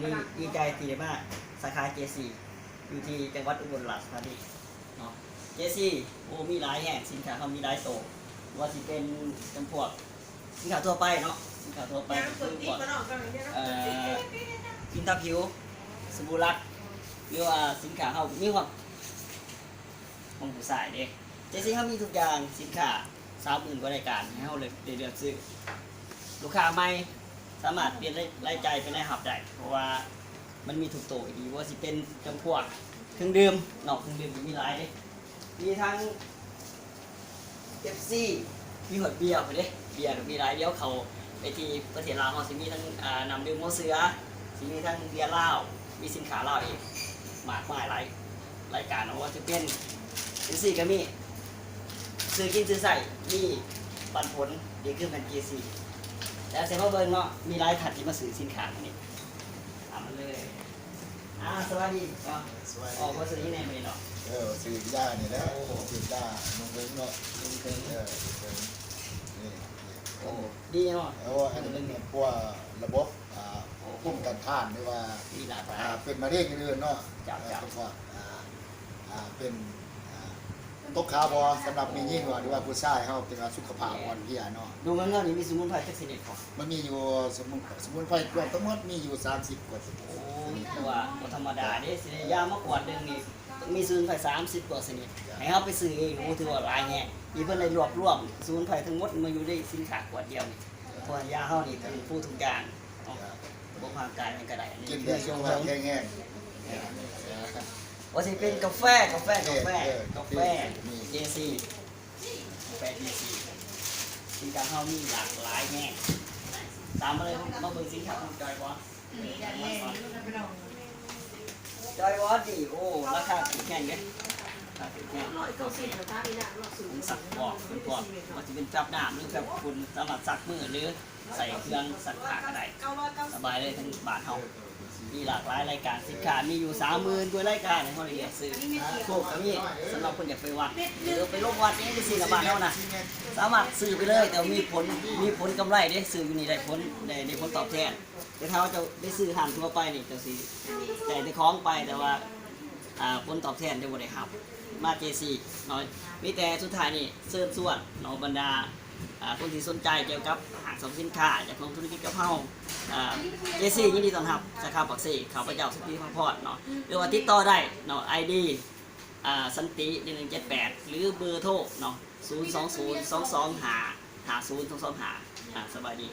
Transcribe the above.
ນີ້ດີໃຈທີ່ໄດ້ມາສາຂາເຈຊີ ຢູ່ທີ່ຈັງຫວັດອຸບົນລາຊະທານີເນາະ. ເຈຊີ ໂອ້ ມີຫຼາຍແຮງ, ສິນຄ້າເຮົາມີຫຼາຍໂຕ, ບໍ່ວ່າຊິເປັນຈຳພວກສິນຄ້າທົ່ວໄປເນາະ, ສິນຄ້າທົ່ວໄປ ຄືພວກ ເອີ ຄຣີມທາຜິວ, ສະບູລັກ ຫຼືວ່າສິນຄ້າເຮົາມີຮອດຂອງຜູ້ຊາຍເດ້. ເຈຊີ ເຮົາມີທຸກຢ່າງ, ສິນຄ້າ ສາມໝື່ນກວ່າລາຍການໃຫ້ເຮົາເລືອກ ໄດ້ເລືອກຊື້. ລູກຄ້າໃໝ່ສາມາດປ່ຽນລາຍ ລາຍຈ່າຍເປັນລາຍຮັບໄດ້ ເພາະວ່າມັນມີທຸກໂຕອີ່ຫຼີ, ບໍ່ວ່າຊິເປັນຈຳພວກເຄື່ອງດື່ມເນາະ, ເຄື່ອງດື່ມກໍມີຫຼາຍເດ້, ມີທັງເປັບຊີ ມີຮອດເບຍພຸ້ນເດ້, ເບຍກໍມີຫຼາຍ. ດຽວເຂົ້າໄປທີ່ປະເທດລາວ ເຮົາຊິມີທັງ ອ່າ ນ້ຳດື່ມຫົວເສືອ, ຊິມີທັງເບຍລາວ, ມີສິນຄ້າລາວອີກມາກມາຍຫຼາຍ ລາຍການ ບໍ່ວ່າຈະເປັນ ເຈຊີ ກໍມີ ຊື້ກິນຊື້ໃຊ້ ມີປັນຜົນ ນີ້ຄືແມ່ນ ເຈຊີ ແລ້ວຊິມາເບິ່ງເນາະ, ມີຫຼາຍທ່ານທີ່ມາຊື້ສິນຄ້າມື້ນີ້. ຕາມມາເລີຍ. ອ່າ ສະບາຍດີເນາະ. ສະບາຍດີ. ອໍ ບໍ່ຊື້ຫຍັງແດ່ມື້ນີ້ເນາະ? ເອີ ຊື້ຢານີ້ແຫຼະ. ໂອ້ ຊື້ຢາລຸງເຖິງເນາະ. ລຸງເຖິງ. ເອີ ລຸງເຖິງ. ນີ້ ນີ້. ໂອ້ ດີເນາະ. ເອີ ອັນນີ້ເປັນພວກລະບົບ ອ່າ ໂອ້ ພູມຕ້ານທານ ຫຼືວ່າ ມີຫຼາກຫຼາຍ ອ່າ ເປັນມະເຮັງອື່ນໆເນາະ. ເຈົ້າ ເອີ ເຈົ້າ ເພາະວ່າ ອ່າ ອ່າ ເປັນ ອ່າ ຕົກຂາບໍ່ ສຳລັບແມ່ຍິງ ຫຼືວ່າຜູ້ຊາຍເຮົາ ທີ່ວ່າສຸຂະພາບອ່ອນເພຍເນາະ. ແມ່ນ. ລຸງເຖິງເຮົານີ້ມີສະໝຸນໄພຈັກຊະນິດເກາະ? ມັນມີຢູ່ສະໝຸນ ສະໝຸນໄພລວມທັງໝົດມີຢູ່ສາມສິບກວ່າຊະນິດ. ໂອ້ ຖືວ່າບໍ່ທຳມະດາເດ້, ຊິໄດ້ຢາມາຂວດໜຶ່ງນີ້ ຕ້ອງມີສະໝຸນໄພສາມສິບກວ່າຊະນິດ. ໃຫ້ເຮົາໄປຊື້ເອງ ໂອ້ ຖືວ່າຫຼາຍແຮງ. ທີ່ເພິ່ນໄດ້ລວບລວມສະໝຸນໄພທັງໝົດມາຢູ່ໃນສິນຄ້າຂວດດຽວນີ້. ເພາະວ່າຢາເຮົານີ້ເປັນຜູ້ທຸກຢ່າງເນາະ, ລະບົບຮ່າງກາຍຫຍັງກໍໄດ້. ອັນນີ້ ກິນແບບສຸຂະພາບແຂງແຮງ. ວ່າຊິເປັນກາແຟ ກາແຟ ກາແຟ ເອີ ເອີ ກາແຟ ເຈຊີ ກາແຟ ເຈຊີ ສິນຄ້າເຮົາມີຫຼາກຫຼາຍແຮງ. ຕາມມາເລີຍ ມາເບິ່ງສິນຄ້າຂອງຈອຍບອນ. ຈອຍບອນນີ້ ໂອ້ ລາຄາຖືກແຮງເດ້, ລາຄາຖືກແຮງ. ຜົງຊັກຟອກ ເປັນພວກ ວ່າຊິເປັນແຟບນ້ຳ ຫຼືແຟບຝຸ່ນ ສາມາດຊັກມື ຫຼື ໃສ່ເຄື່ອງຊັກຜ້າກໍໄດ້ ສະບາຍເລີຍ. ທາງບ້ານເຮົາມີຫຼາກຫຼາຍລາຍການສິນຄ້າ ມີຢູ່ສາມໝື່ນກວ່າລາຍການໃຫ້ເຮົາໄດ້ເລືອກຊື້. ໂຄກກໍມີ ສຳລັບຄົນຢາກໄປວັດ ຫຼືໄປລົງວັດອີ່ຫຍັງຈັ່ງຊີ້ນະ ບ້ານເຮົານະ ສາມາດຊື້ໄປເລີຍ. ແຕ່ວ່າມີຜົນ ມີຜົນກຳໄລເດ້, ຊື້ຢູ່ນີ້ໄດ້ຜົນ ໄດ້ ໄດ້ຜົນຕອບແທນ. ແຕ່ຖ້າວ່າເຈົ້າໄປຊື້ຮ້ານທົ່ວໄປນີ້ ເຈົ້າຊິໄດ້ແຕ່ຂອງໄປ ແຕ່ວ່າ ອ່າ ຜົນຕອບແທນຈະບໍ່ໄດ້ຮັບ. ມາເຈຊີເນາະ. ມີແຕ່ສຸດທ້າຍນີ້ເຊີນຊວນເນາະ ບັນດາ ອ່າ ຄົນທີ່ສົນໃຈກ່ຽວກັບຫ້າງສຳສິນຄ້າ ຢາກລົງທຸລະກິດກັບເຮົາ ອ່າ ເຈຊີ ຍິນດີຕ້ອນຮັບ ສາຂາປາກເຊ. ຂ້າພະເຈົ້າ ສຸທີພາພອນເນາະ ຫຼືວ່າຕິດຕໍ່ໄດ້ເນາະ ໄອດີ ອ່າ ສັນຕິ ໜຶ່ງໜຶ່ງເຈັດແປດ ຫຼືເບີໂທເນາະ ສູນສອງສູນ ສອງສອງຫ້າ ຫ້າສູນສອງສອງຫ້າ. ອ່າ ສະບາຍດີ.